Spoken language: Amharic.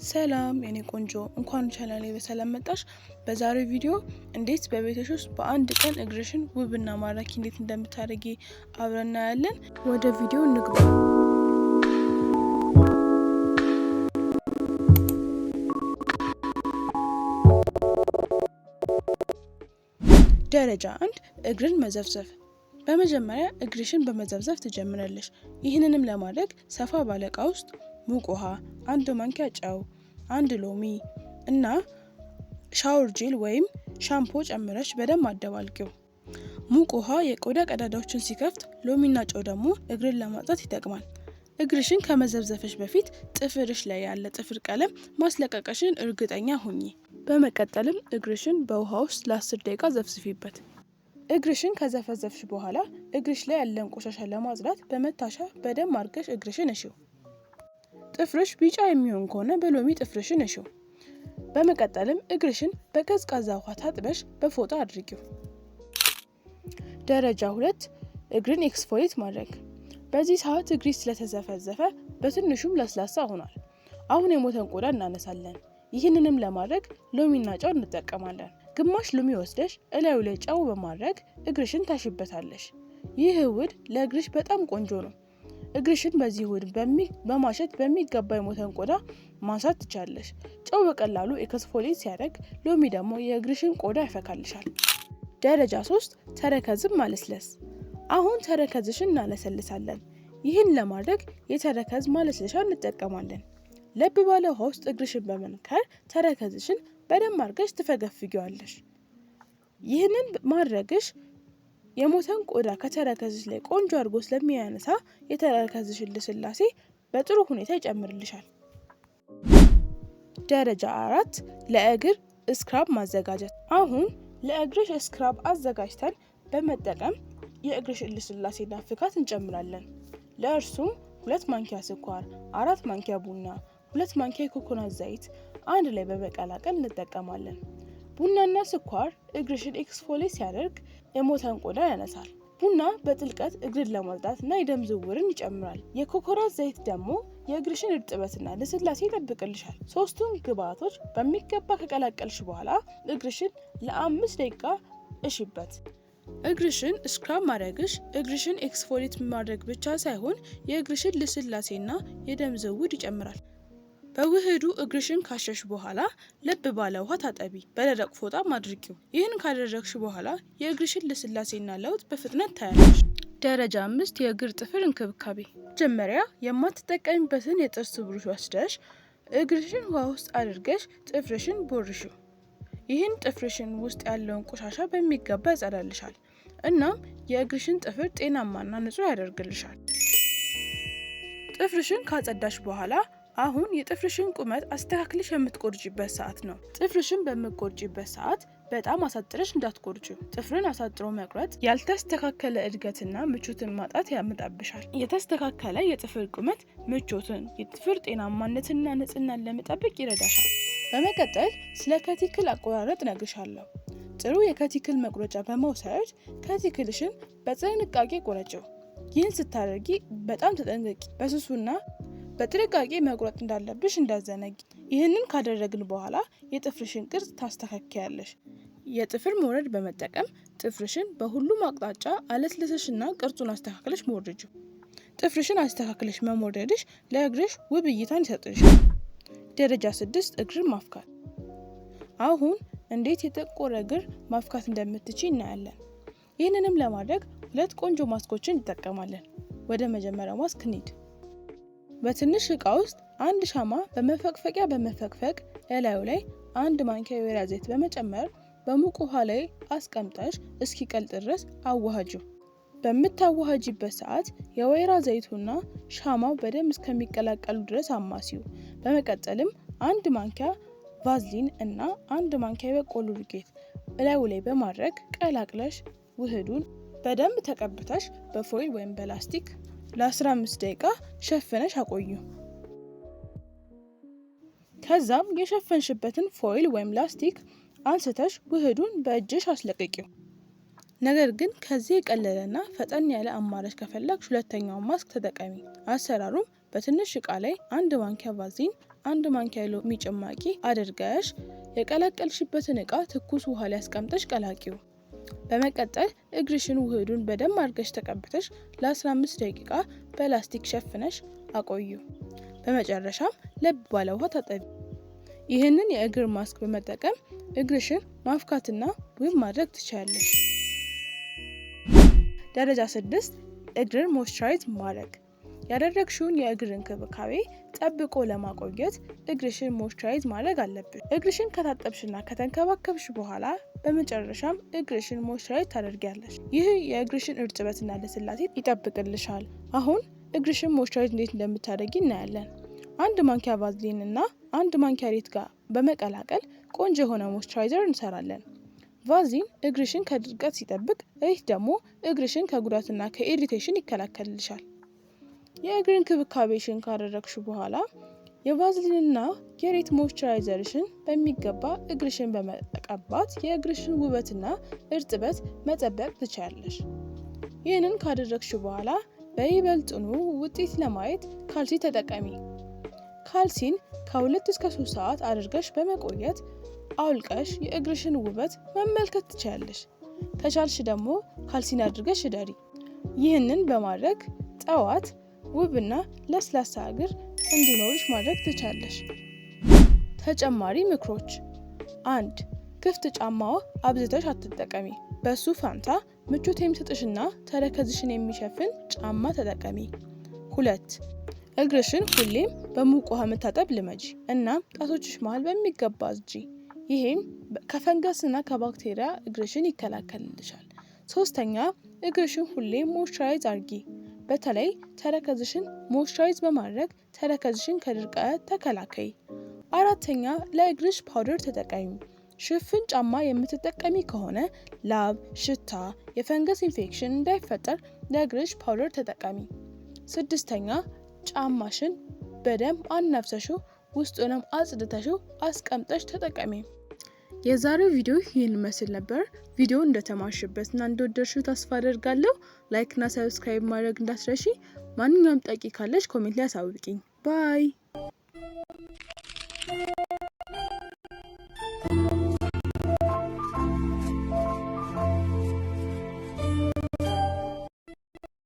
ሰላም የኔ ቆንጆ፣ እንኳን ቻናሌ በሰላም መጣሽ። በዛሬው ቪዲዮ እንዴት በቤትሽ ውስጥ በአንድ ቀን እግርሽን ውብና ማራኪ እንዴት እንደምታደርጊ አብረን እናያለን። ወደ ቪዲዮ እንግባ። ደረጃ 1፣ እግርን መዘፍዘፍ። በመጀመሪያ እግርሽን በመዘፍዘፍ ትጀምራለሽ። ይህንንም ለማድረግ ሰፋ ባለ እቃ ውስጥ ሙቅ ውሃ፣ አንድ ማንኪያ ጨው፣ አንድ ሎሚ እና shower gel ወይም ሻምፖ ጨምረሽ በደንብ አደባልቂው። ሙቅ ውሃ የቆዳ ቀዳዳዎችን ሲከፍት፣ ሎሚና ጨው ደግሞ እግርን ለማጽዳት ይጠቅማል። እግርሽን ከመዘፍዘፍሽ በፊት ጥፍርሽ ላይ ያለ ጥፍር ቀለም ማስለቀቅሽን እርግጠኛ ሁኚ። በመቀጠልም እግርሽን በውሃ ውስጥ ለ10 ደቂቃ ዘፍዝፊበት። እግርሽን ከዘፈዘፍሽ በኋላ እግርሽ ላይ ያለን ቆሻሻ ለማጽዳት በመታሻ በደንብ አድርገሽ እግርሽን እሺው። ጥፍርሽ ቢጫ የሚሆን ከሆነ በሎሚ ጥፍርሽን እሺው። በመቀጠልም እግርሽን በቀዝቃዛ ውሃ ታጥበሽ በፎጣ አድርጊው። ደረጃ 2፣ እግርን exfoliate ማድረግ። በዚህ ሰዓት እግርሽ ስለተዘፈዘፈ በትንሹም ለስላሳ ሆኗል። አሁን የሞተን ቆዳ እናነሳለን። ይህንንም ለማድረግ ሎሚና ጨው እንጠቀማለን። ግማሽ ሎሚ ወስደሽ እላዩ ላይ ጨው በማድረግ እግርሽን ታሽበታለሽ። ይህ ውህድ ለእግርሽ በጣም ቆንጆ ነው። እግርሽን በዚህ ውህድ በማሸት በሚገባ የሞተን ቆዳ ማንሳት ትቻለሽ። ጨው በቀላሉ exfoliate ሲያደርግ፣ ሎሚ ደግሞ የእግርሽን ቆዳ ያፈካልሻል። ደረጃ 3፣ ተረከዝን ማለስለስ። አሁን ተረከዝሽን እናለሰልሳለን። ይህን ለማድረግ የተረከዝ ማለስለሻ እንጠቀማለን። ለብ ባለ ውሃ ውስጥ እግርሽን በመንከር ተረከዝሽን በደንብ አድርገሽ ትፈገፍጊዋለሽ። ይህንን ማድረግሽ የሞተን ቆዳ ከተረከዝሽ ላይ ቆንጆ አድርጎ ስለሚያነሳ የተረከዝሽን ልስላሴ በጥሩ ሁኔታ ይጨምርልሻል። ደረጃ 4፣ ለእግር scrub ማዘጋጀት። አሁን ለእግርሽ scrub አዘጋጅተን በመጠቀም የእግርሽን ልስላሴና ፍካት እንጨምራለን። ለእርሱም 2 ማንኪያ ስኳር፣ 4 ማንኪያ ቡና፣ 2 ማንኪያ የኮኮናት ዘይት አንድ ላይ በመቀላቀል እንጠቀማለን። ቡናና ስኳር እግርሽን exfoliate ሲያደርግ የሞተን ቆዳ ያነሳል። ቡና በጥልቀት እግርን ለማጽዳት እና የደም ዝውውርን ይጨምራል። የኮኮናት ዘይት ደግሞ የእግርሽን እርጥበትና ልስላሴ ይጠብቅልሻል። ሶስቱን ግብአቶች በሚገባ ከቀላቀልሽ በኋላ እግርሽን ለ5 ደቂቃ እሽበት። እግርሽን scrub ማድረግሽ እግርሽን exfoliate ማድረግ ብቻ ሳይሆን የእግርሽን ልስላሴና የደም ዝውውር ይጨምራል። በውህዱ እግርሽን ካሸሽ በኋላ ለብ ባለ ውሃ ታጠቢ፣ በደረቅ ፎጣም አድርጊው። ይህን ካደረግሽ በኋላ የእግርሽን ልስላሴና ለውጥ በፍጥነት ታያለሽ። ደረጃ 5፣ የእግር ጥፍር እንክብካቤ። መጀመሪያ የማትጠቀሚበትን የጥርስ ብሩሽ ወስደሽ እግርሽን ውሃ ውስጥ አድርገሽ ጥፍርሽን ቦርሺው። ይህን ጥፍርሽን ውስጥ ያለውን ቆሻሻ በሚገባ ያጸዳልሻል። እናም የእግርሽን ጥፍር ጤናማና ንጹህ ያደርግልሻል። ጥፍርሽን ካጸዳሽ በኋላ አሁን የጥፍርሽን ቁመት አስተካክለሽ የምትቆርጪበት ሰዓት ነው። ጥፍርሽን በምትቆርጪበት ሰዓት በጣም አሳጥረሽ እንዳትቆርጪው። ጥፍርን አሳጥሮ መቁረጥ ያልተስተካከለ እድገትና ምቾትን ማጣት ያመጣብሻል። የተስተካከለ የጥፍር ቁመት ምቾትን፣ የጥፍር ጤናማነትና ንጽህናን ለመጠበቅ ይረዳሻል። በመቀጠል ስለ cuticle አቆራረጥ እነግርሻለሁ። ጥሩ የ cuticle መቁረጫ በመውሰድ cuticle ሽን በጥንቃቄ ቁረጪው። ይህን ስታደርጊ በጣም ተጠንቀቂ። በስሱና በጥንቃቄ መቁረጥ እንዳለብሽ እንዳትዘነጊ። ይህንን ካደረግን በኋላ የጥፍርሽን ቅርጽ ታስተካክያለሽ። የጥፍር ሞረድ በመጠቀም ጥፍርሽን በሁሉም አቅጣጫ አለስልሰሽና ቅርጹን አስተካክለሽ ሞርጂው። ጥፍርሽን አስተካክለሽ መሞረድሽ ለእግርሽ ውብ እይታን ይሰጥሻል። ደረጃ 6፣ እግርን ማፍካት። አሁን እንዴት የጠቆረ እግር ማፍካት እንደምትችይ እናያለን። ይህንንም ለማድረግ ሁለት ቆንጆ ማስኮችን እንጠቀማለን። ወደ መጀመሪያው ማስክ እንሂድ። በትንሽ እቃ ውስጥ አንድ ሻማ በመፈቅፈቂያ በመፈቅፈቅ እላዩ ላይ አንድ ማንኪያ የወይራ ዘይት በመጨመር በሙቅ ውሃ ላይ አስቀምጠሽ እስኪቀልጥ ድረስ አዋሃጂው። በምታዋሃጂበት ሰዓት የወይራ ዘይቱና ሻማው በደንብ እስከሚቀላቀሉ ድረስ አማሲው። በመቀጠልም አንድ ማንኪያ ቫዝሊን እና አንድ ማንኪያ የበቆሎ ዱቄት እላዩ ላይ በማድረግ ቀላቅለሽ ውህዱን በደንብ ተቀብተሽ በ foil ወይም በላስቲክ ለ15 ደቂቃ ሸፍነሽ አቆዩ። ከዛም የሸፈንሽበትን foil ወይም ላስቲክ አንስተሽ ውህዱን በእጅሽ አስለቅቂው። ነገር ግን ከዚህ የቀለለና ፈጠን ያለ አማራጭ ከፈለግሽ ሁለተኛውን ማስክ ተጠቀሚ። አሰራሩም በትንሽ እቃ ላይ አንድ ማንኪያ ቫዝሊን፣ አንድ ማንኪያ ሎሚ ጭማቂ አድርገሽ የቀላቀልሽበትን እቃ ትኩስ ውሃ ላይ አስቀምጠሽ ቀላቂው። በመቀጠል እግርሽን ውህዱን በደንብ አድርገሽ ተቀብተሽ ለ15 ደቂቃ በላስቲክ ሸፍነሽ አቆዩ። በመጨረሻም ለብ ባለ ውሃ ታጠቢ። ይህንን የእግር ማስክ በመጠቀም እግርሽን ማፍካትና ውብ ማድረግ ትችያለሽ። ደረጃ 6፣ እግርን moisturize ማድረግ። ያደረግሽውን የእግር እንክብካቤ ጠብቆ ለማቆየት እግርሽን moisturize ማድረግ አለብሽ። እግርሽን ከታጠብሽና ከተንከባከብሽ በኋላ በመጨረሻም እግርሽን moisturize ታደርጊያለሽ። ይህ የእግርሽን እርጥበትና ልስላሴ ይጠብቅልሻል። አሁን እግርሽን moisturize እንዴት እንደምታደርጊ እናያለን። አንድ ማንኪያ ቫዝሊን እና አንድ ማንኪያ ሬት ጋር በመቀላቀል ቆንጆ የሆነ moisturizer እንሰራለን። ቫዝሊን እግርሽን ከድርቀት ሲጠብቅ፣ ሬት ደግሞ እግርሽን ከጉዳትና ከ irritation ይከላከልልሻል። የእግር እንክብካቤሽን ካደረግሽ በኋላ የቫዝሊንና የሬት moisturizer ሽን በሚገባ እግርሽን በመቀባት የእግርሽን ውበትና እርጥበት መጠበቅ ትችያለሽ። ይህንን ካደረግሽ በኋላ በይበልጥኑ ውጤት ለማየት ካልሲ ተጠቀሚ። ካልሲን ከ2 እስከ 3 ሰዓት አድርገሽ በመቆየት አውልቀሽ የእግርሽን ውበት መመልከት ትችያለሽ። ከቻልሽ ደግሞ ካልሲን አድርገሽ እደሪ። ይህንን በማድረግ ጠዋት ውብና ለስላሳ እግር እንዲኖርሽ ማድረግ ትችያለሽ። ተጨማሪ ምክሮች፣ አንድ፣ ክፍት ጫማዋ አብዝተሽ አትጠቀሚ። በሱ ፋንታ ምቾት የሚሰጥሽና ተረከዝሽን የሚሸፍን ጫማ ተጠቀሚ። ሁለት፣ እግርሽን ሁሌም በሙቅ ውሃ መታጠብ ልመጂ፣ እናም ጣቶችሽ መሀል በሚገባ አጽጂ። ይሄም ከፈንገስና ከባክቴሪያ እግርሽን ይከላከልልሻል። ሶስተኛ፣ እግርሽን ሁሌም moisturize አርጊ። በተለይ ተረከዝሽን moisturize በማድረግ ተረከዝሽን ከድርቀት ተከላከይ። አራተኛ፣ ለእግርሽ powder ተጠቀሚ። ሽፍን ጫማ የምትጠቀሚ ከሆነ ላብ፣ ሽታ፣ የፈንገስ ኢንፌክሽን እንዳይፈጠር ለእግርሽ powder ተጠቀሚ። ስድስተኛ፣ ጫማሽን በደንብ አናፍሰሽው ውስጡንም አጽድተሽው አስቀምጠሽ ተጠቀሚ። የዛሬው ቪዲዮ ይህን ይመስል ነበር። ቪዲዮ እንደተማርሽበትና እንደወደድሽው ተስፋ አደርጋለሁ። Like ና subscribe ማድረግ እንዳትረሺ። ማንኛውም ጥያቄ ካለሽ comment ላይ አሳውቂኝ። Bye.